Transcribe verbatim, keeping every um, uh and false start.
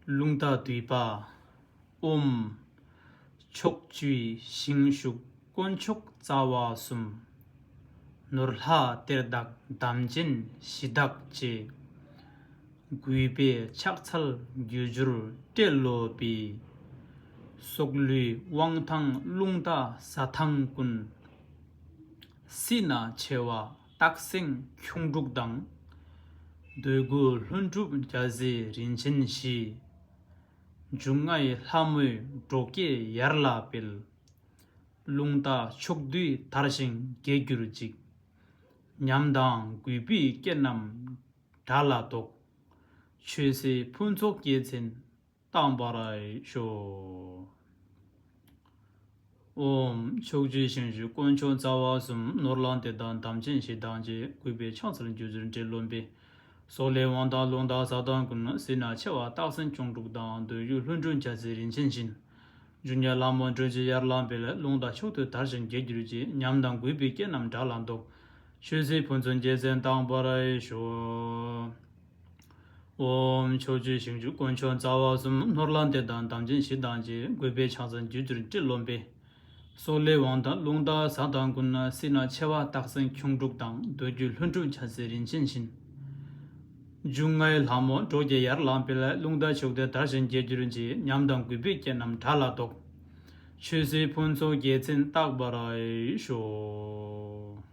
རླུང་རྟ་བསྡུས་པ། ཨོཾ། ཕྱོགས་བཅུའི་ཞིང་བཞུགས་དཀོན་མཆོག་རྩ་བ་གསུམ། ནོར་ལྷ་གཏེར་བདག་དམ་ཅན་གཞི་བདག་བཅས། གུས་པས་ཕྱག་འཚལ་དགུ་བཅུར་སྤྲེལ་ལོ་པའི། སྲོག་བླུའི་དབང་ཐང་རླུང་རྟ་ཟ་ཐང་ཀུན། སྲིད་ན་མཆེ་བ་སྟག་སེང་ཁྱུང་འབྲུག་དང་། འདོད་དགུ་ལྷུན་གྲུབ་རྒྱལ་སྲས་རིན་ཆེན་བཞི། འབྱུང་ལྔའི་ལྷ་མོས་འབྲོག་སྐད་ཡར་ལ་སྤེལ། རླུང་རྟ་ཕྱོགས་དུས་དར་ཞིང་རྒྱས་གྱུར་ཅིག། ཉམས་དང་གུས་པའི་སྐད་རྣམས་སྒྲ་ལ་ལྡོག། ཆོས་སྲིད་ཕུན་ཚོགས་རྒྱལ་མཚན་རྟག་འབར་ཤོག། ཨོཾ། ཕྱོགས་བཅུའི་ཞིང་བཞུགས་དཀོན་མཆོག་རྩ་བ་གསུམ། ནོར་ལྷ་གཏེར་བདག་དམ་ཅན་གཞི་བདག་བཅས། གུས་པས་ཕྱག་འཚལ་དགུ་བཅུར་སྤྲེལ་ལོ་པའི། སྲོག་བླུའི་དབང་ཐང་རླུང་རྟ་ཟ་ཐང་ཀུན། སྲིད་ན་མཆེ་བ་སྟག་སེང་ཁྱུང་འབྲུག་དང་། འདོད་དགུ་ལྷུན་གྲུབ་རྒྱལ་སྲས་རིན་ཆེན་བཞིན། འབྱུང་ལྔའི་ལྷ་མོ་འབྲོག་སྐད་ཡར་ལ་སྤེལ། རླུང་རྟ་ཕྱོགས་དུས་དར་ཞིང་རྒྱས་གྱུར་ཅིག། ཉམས་དང་གུས་པའི་སྐད་རྣམས་སྒྲ་ལ་ལྡོག། ཆོས་སྲིད་ཕུན་ཚོགས་རྒྱལ་མཚན་རྟག་འབར་ཤོག། ཨོཾ། ཕྱོགས་བཅུའི་ཞིང་བཞུགས་དཀོན་མཆོག་རྩ་བ་གསུམ། ནོར་ལྷ་གཏེར་བདག་དམ་ཅན་གཞི་བདག་བཅས། གུས་པས་ཕྱག་འཚལ་དགུ་བཅུར་སྤྲེལ་ལོ་པའི། སྲོག་བླུའི་དབང་ཐང་རླུང་རྟ་ཟ་ཐང་ཀུན། སྲིད་ན་མཆེ་བ་སྟག་སེང་ཁྱུང་འབྲུག་དང་། འདོད་དགུ་ལྷུན་གྲུབ་རྒྱལ་སྲས་རིན་ཆེན་བཞིན། འབྱུང་ལྔའི་ལྷ་མོ་འབྲོག་སྐད་ཡར་ལ་སྤེལ། རླུང་རྟ་ཕྱོགས་དུས་དར་ཞིང་རྒྱས་གྱུར་ཅིག། ཉམས་དང་གུས་པའི་སྐད་རྣམས་སྒྲ་ལ་ལྡོག། ཆོས་སྲིད་ཕུན་ཚོགས་རྒྱལ་མཚན་རྟག་འབར་ཤོག།